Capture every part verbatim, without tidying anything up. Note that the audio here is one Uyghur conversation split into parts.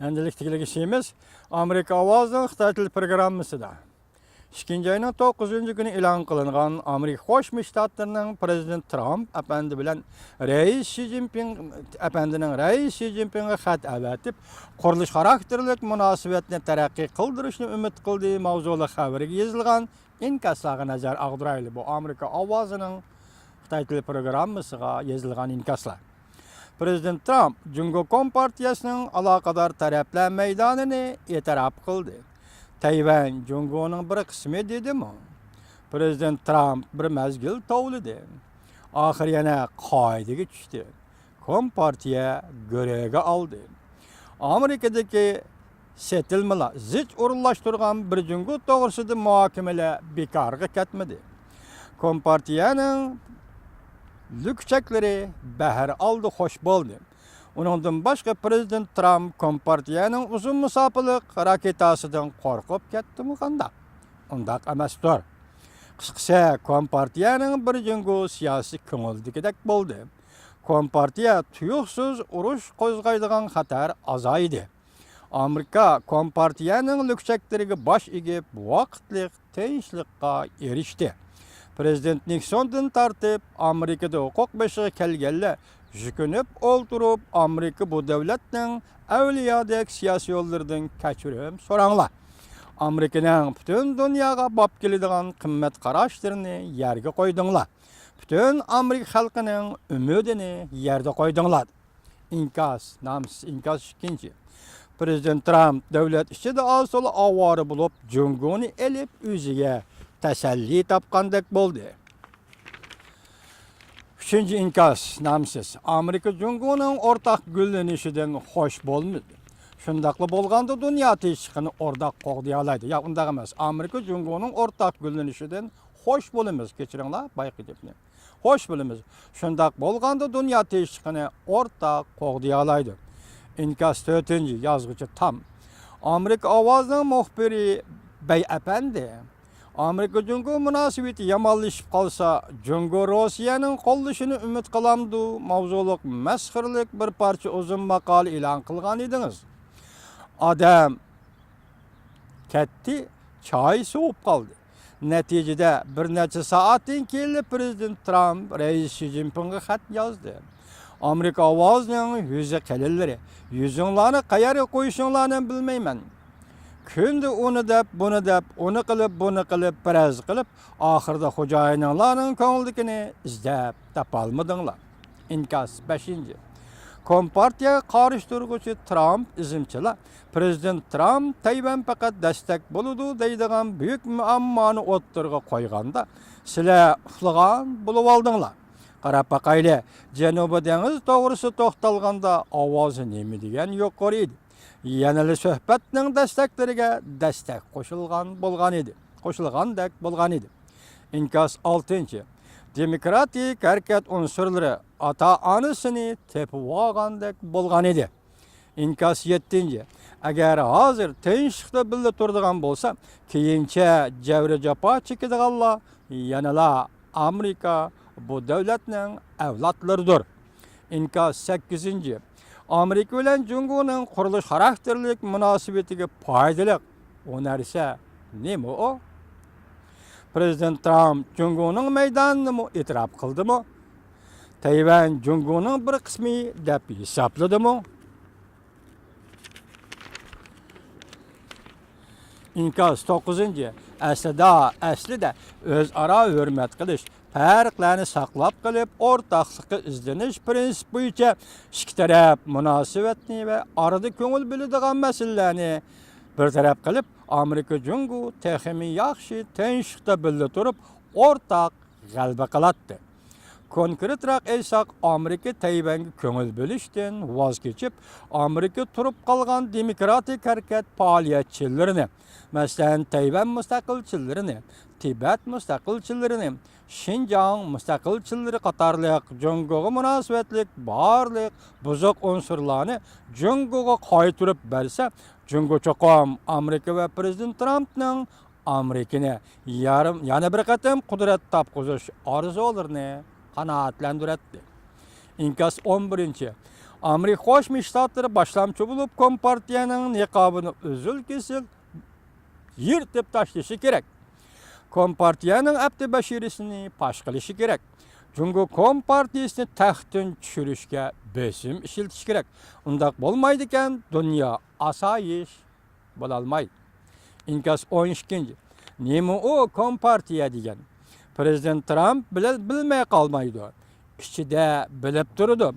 ئەمدىلىكتىكى ئىشىمىز ئامېرىكا ئاۋازىنىڭ خىتاي تىل پروگراممىسىدا ئىككىنچى ئاينىڭ توققۇزىنچى كۈنى ئېلان قىلىنغان ئامېرىكا قوشما شتاتلىرىنىڭ پرېزىدېنت ترامپ ئەپەندى بىلەن رەئىس شى جىنپىڭ ئەپەندىنىڭ رەئىس شى جىنپىڭغا خەت ئەۋەتىپ، قۇرۇلۇش خاراكتېرلىك مۇناسىۋەتنى تەرەققىي قىلدۇرۇشنى ئۈمىد قىلدى ماۋزۇلۇق خەۋىرىگە يېزىلغان ئىنكاسلارغا نەزەر ئاغدۇرايلى. بۇ ئامېرىكا ئاۋازىنىڭ خىتاي تىلى پروگراممىسىغا يېزىلغان ئىنكاسلار. پرېزىدېنت ترامپ جۇڭگو كومپارتىيەسىنىڭ ئالاقىدار تەرەپلەر مەيدانىنى ئېتىراپ قىلدى. تەيۋەن جۇڭگونىڭ بىر قىسمى دېدىمۇ؟ پرېزىدېنت ترامپ بىر مەزگىل توۋلىدى. ئاخىر يەنە قائىدىگە چۈشتى. كومپارتىيە گۆرۈگە ئالدى. ئامېرىكىدىكى سېتىلمىلار، زىچ ئورۇنلاشتۇرغان بىر جۇڭگو توغرىسىدا مۇھاكىمىلەر بىكارغا كەتمىدى. كومپارتىيەنىڭ لۈكچەكلىرى بەھر ئالدى، خوش بولدى. ئۇنىڭدىن باشقا، پرېزىدېنت ترامپ كومپارتىيەنىڭ ئۇزۇن مۇساپىلىق راكېتاسىدىن قورقۇپ كەتتىمۇ قانداق؟ ئۇنداق ئەمەستۇر. قىسقىسى، كومپارتىيەنىڭ بىر جۇڭگو سىياسىي كۆڭۈلدىكىدەك بولدى. كومپارتىيە تۇيۇقسىز ئۇرۇش قوزغايدىغان خەتەر ئازايدى. ئامېرىكا كومپارتىيەنىڭ لۈكچەكلىرىگە باش ئېگىپ، ۋاقىتلىق تىنچلىققا ئېرىشتى. پرېزىدېنت نىكسوندىن تارتىپ، ئامېرىكىدا ھوقۇق بېشىغا كەلگەنلەر يۈكۈنۈپ ئولتۇرۇپ، ئامېرىكا بۇ دۆلەتنىڭ ئەۋلىيادەك سىياسىيونلىرىدىن كەچۈرۈم سوراڭلار. ئامېرىكىنىڭ پۈتۈن دۇنياغا باب كېلىدىغان قىممەت قاراشلىرىنى يەرگە قويدۇڭلار. پۈتۈن ئامېرىكا خەلقىنىڭ ئۈمىدىنى يەردە قويدۇڭلار. ئىنكاس، نامسىز ئىنكاس ئىككىنچى. پرېزىدېنت ترامپ دۆلەت ئىچىدە ئاز-تولا ئاۋارە بولۇپ، جۇڭگونى ئېلىپ ئۆزىگە تەسەللى تاپقاندەك بولدى. ئۈچىنچى ئىنكاس، نامسىز. ئامېرىكا جۇڭگونىڭ ئورتاق گۈللىنىشىدىن خوش بولمىدى. شۇنداقلا بولغاندا دۇنيا تىنچلىقىنى ئورتاق قوغدىيالايدۇ. ياق، ئۇنداق ئەمەس. ئامېرىكا جۇڭگونىڭ ئورتاق گۈللىنىشىدىن خوش بولىمىز. كەچۈرۈڭلار بايىقى گەپنى. خوش بولىمىز. شۇنداق بولغاندا دۇنيا تىنچلىقىنى ئورتاق قوغدىيالايدۇ. ئىنكاس تۆتىنچى، يازغۇچى تام. ئامېرىكا ئاۋازىنىڭ مۇخبىرى بەي ئەپەندى. ئامېرىكا جۇڭگو مۇناسىۋىتى يامانلىشىپ قالسا، جۇڭگو روسىيەنىڭ قوللىشىنى ئۈمىد قىلامدۇ؟ ماۋزۇلۇق مەسخىرىلىك بىر پارچە ئۇزۇن ماقالە ئېلان قىلغان ئىدىڭىز. ئادەم كەتتى، چاي سوۋۇپ قالدى. نەتىجىدە، بىر نەچچە سائەتتىن كېيىنلا پرېزىدېنت ترامپ رەئىس شى جىنپىڭغا خەت يازدى. ئامېرىكا ئاۋازىنىڭ يۈزى قېلىنلىرى، يۈزۈڭلارنى قەيەرگە قويۇشۇڭلارنى بىلمەيمەن. كۈندە ئۇنى دەپ، بۇنى دەپ، ئۇنى قىلىپ، بۇنى قىلىپ، بىرەرزە قىلىپ، ئاخىرىدا خوجايىنىڭلارنىڭ كۆڭلىدىكىنى ئىزدەپ تاپالمىدىڭلار. ئىنكاس بەشىنچى. كومپارتىيەگە قارشى تۇرغۇچى ترامپ ئىزمچىلار، پرېزىدېنت ترامپ تەيۋەن پەقەت دەستەك بولىدۇ دەيدىغان بۈيۈك مۇئاممانى ئوتتۇرىغا قويغاندا، سىلەر ئۇخلىغان بولۇۋالدىڭلار. قاراپ باقايلى، جەنۇبىي دېڭىز توغرىسىدا توختالغاندا ئاۋازى نېمە دېگەن يۇقىرى ئىدى. يەنىلا سۆھبەتنىڭ دەستەكلىرىگە دەستەك قوشۇلغان بولغان ئىدى. قوشۇلغاندەك بولغان ئىدى. ئىنكاس ئالتىنچى. دېموكراتىك ھەرىكەت ئۇنسۇرلىرى ئاتا-ئانىسىنى تېپىۋالغاندەك بولغان ئىدى. ئىنكاس يەتتىنچى. ئەگەر ھازىر تىنچلىقتا بىللە تۇرىدىغان بولسا، كېيىنچە جەۋرى جاپا چېكىدىغانلار يەنىلا ئامېرىكا بۇ دۆلەتنىڭ ئەۋلادلىرىدۇر. ئىنكاس سەككىزىنچى. ئامېرىكا بىلەن جۇڭگونىڭ قۇرۇلۇش خاراكتېرلىك مۇناسىۋىتىگە پايدىلىق ئۇ نەرسە نېمە ئۇ؟ پرېزىدېنت ترامپ جۇڭگونىڭ مەيدانىنىمۇ ئېتىراپ قىلدىمۇ؟ تەيۋەن جۇڭگونىڭ بىر قىسمى دەپ ھېسابلىدىمۇ؟ ئىنكاس توققۇزىنچى. ئەسلىدە، ئەسلىدە ئۆزئارا ھۆرمەت قىلىش، پەرقلەرنى ساقلاپ قېلىپ، ئورتاقلىققا ئىزدىنىش پىرىنسىپى بويىچە ئىككى تەرەپ مۇناسىۋەتنى ۋە ئارىدا كۆڭۈل بۆلىدىغان مەسىلىلەرنى بىر تەرەپ قىلىپ، ئامېرىكا جۇڭگو تېخىمۇ ياخشى تىنچلىقتا بىللە تۇرۇپ، ئورتاق غەلىبە قىلاتتى. كونكرېتراق ئېيتساق، ئامېرىكا تەيۋەنگە كۆڭۈل بۆلۈشتىن ۋاز كېچىپ، ئامېرىكا تۇرۇپ قالغان دېموكراتىك ھەرىكەت پائالىيەتچىلىرىنى، مەسىلەن، تەيۋەن مۇستەقىلچىلىرىنى، تىبەت مۇستەقىلچىلىرىنى، شىنجاڭ مۇستەقىلچىلىرى قاتارلىق جۇڭگوغا مۇناسىۋەتلىك بارلىق بۇزۇق ئۇنسۇرلارنى جۇڭگوغا قايتۇرۇپ بەرسە، جۇڭگو چوقۇم ئامېرىكا ۋە پرېزىدېنت ترامپنىڭ ئامېرىكىنى يارىم، يەنە بىر قېتىم قۇدرەت تاپقۇزۇش ئارزۇلىرىنى قانائەتلەندۈرەتتى. ئىنكاس ئون بىرىنچى. ئامېرىكا قوشما شتاتلىرى باشلامچى بولۇپ، كومپارتىيەنىڭ نىقابىنى ئۈزۈل-كېسىل يىرتىپ تاشلىشى كېرەك. كومپارتىيەنىڭ ئەپتىبەشىرىسىنى پاش قىلىشى كېرەك. جۇڭگو كومپارتىيىسىنى تەختتىن چۈشۈرۈشكە بېسىم ئىشلىتىشى كېرەك. ئۇنداق بولمايدىكەن، دۇنيا ئاسايىش بولالمايدۇ. ئىنكاس ئون ئىككىنچى. نېمە ئۇ كومپارتىيە دېگەن؟ پىرېزىدېنت ترامپ بىلە بىلمەي قالمايدۇ. ئىچىدە بىلىپ تۇرىدۇ.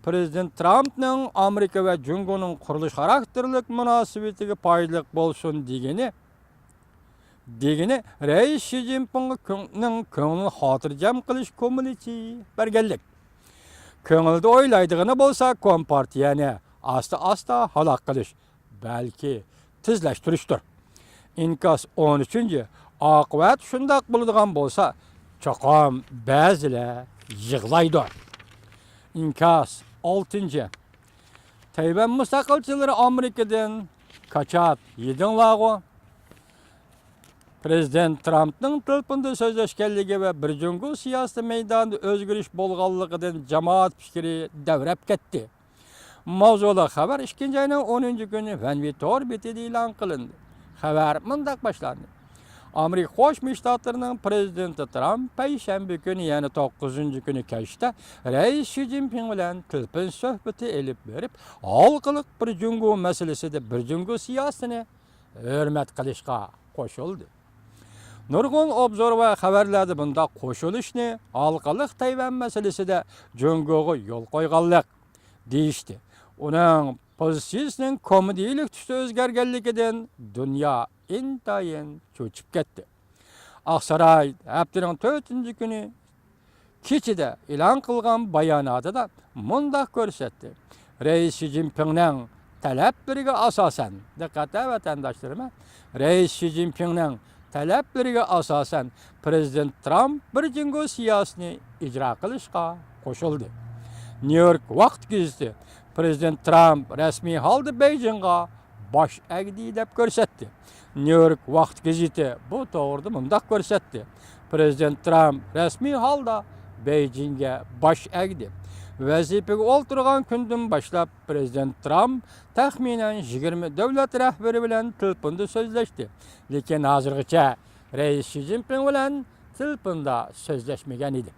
پىرېزىدېنت ترامپنىڭ ئامېرىكا ۋە جۇڭگونىڭ قۇرۇلۇش خاراكتېرلىك مۇناسىۋىتىگە پايدىلىق بولسۇن دېگىنى، دېگىنى رەئىس شى جىنپىڭنىڭ كۆڭلىنى خاتىرجەم قىلىش كومىلىچى بەرگەنلىك. كۆڭلىدە ئويلايدىغىنى بولسا كومپارتىيەنى ئاستا-ئاستا ھالاك قىلىش، بەلكى تېزلەشتۈرۈشتۇر. ئىنكاس ئون ئۈچىنچى. ئاقىۋەت شۇنداق بولىدىغان بولسا، چوقۇم بەزىلەر يىغلايدۇ. ئىنكاس ئالتىنچى. تەيۋەن مۇستەقىلچىلىرى ئامېرىكىدىن كاچات يېدىڭلارغۇ. پىرېزىدېنت ترامپنىڭ تېلېفوندا سۆزلەشكەنلىكى ۋە بىر جۇڭگو سىياسىتى مەيدانىدا ئۆزگىرىش بولغانلىقىدىن جامائەت پىكرى دەۋرەپ كەتتى. ماۋزۇلۇق خەۋەر ئىككىنچى ئاينىڭ ئونىنچى كۈنى ۋەنۋى تور بېتىدە ئېلان قىلىندى. خەۋەر مۇنداق باشلاندى. ئامېرىكا قوشما شتاتلىرىنىڭ پىرېزىدېنتى ترامپ پەيشەنبە كۈنى، يەنى توققۇزىنچى كۈنى كەچتە رەئىس شى جىنپىڭ بىلەن تېلېفون سۆھبىتى ئېلىپ بېرىپ، ھالقىلىق بىر جۇڭگو مەسىلىسىدە بىر جۇڭگو سىياسىتىنى ھۆرمەت قىلىشقا قوشۇلدى. نۇرغۇن ئوبزور ۋە خەۋەرلەردە بۇنداق قوشۇلۇشنى ھالقىلىق تەيۋەن مەسىلىسىدە جۇڭگوغا يول قويغانلىق دېيىشتى. ئۇنىڭ پوزىتسىيىسىنىڭ كومېدىيىلىك تۈستە ئۆزگەرگەنلىكىدىن دۇنيا ئىنتايىن چۆچۈپ كەتتى. ئاقساراي ھەپتىنىڭ تۆتىنچى كۈنى كېچىدە ئېلان قىلغان باياناتىدا مۇنداق كۆرسەتتى: رەئىس شى جىنپىڭنىڭ تەلەپلىرىگە ئاساسەن، دىققەت ۋەتەنداشلىرىم، رەئىس شى جىنپىڭنىڭ تەلەپلىرىگە ئاساسەن، پىرېزىدېنت ترامپ بىر جۇڭگو سىياسىتىنى ئىجرا قىلىشقا قوشۇلدى. نيۇ يورك ۋاقىت گېزىتى پىرېزىدېنت ترامپ رەسمىي ھالدا بېيجىڭغا باش ئەگدى دەپ كۆرسەتتى. نيۇ يورك ۋاقىت گېزىتى بۇ توغرىدا مۇنداق كۆرسەتتى: پىرېزىدېنت ترامپ رەسمىي ھالدا بېيجىڭگە باش ئەگدى. ۋەزىپىگە ئولتۇرغان كۈندىن باشلاپ پىرېزىدېنت ترامپ تەخمىنەن يىگىرمە دۆلەت رەھبىرى بىلەن تېلېفوندا سۆزلەشتى. لېكىن ھازىرغىچە رەئىس شى جىنپىڭ بىلەن تېلېفوندا سۆزلەشمىگەن ئىدى.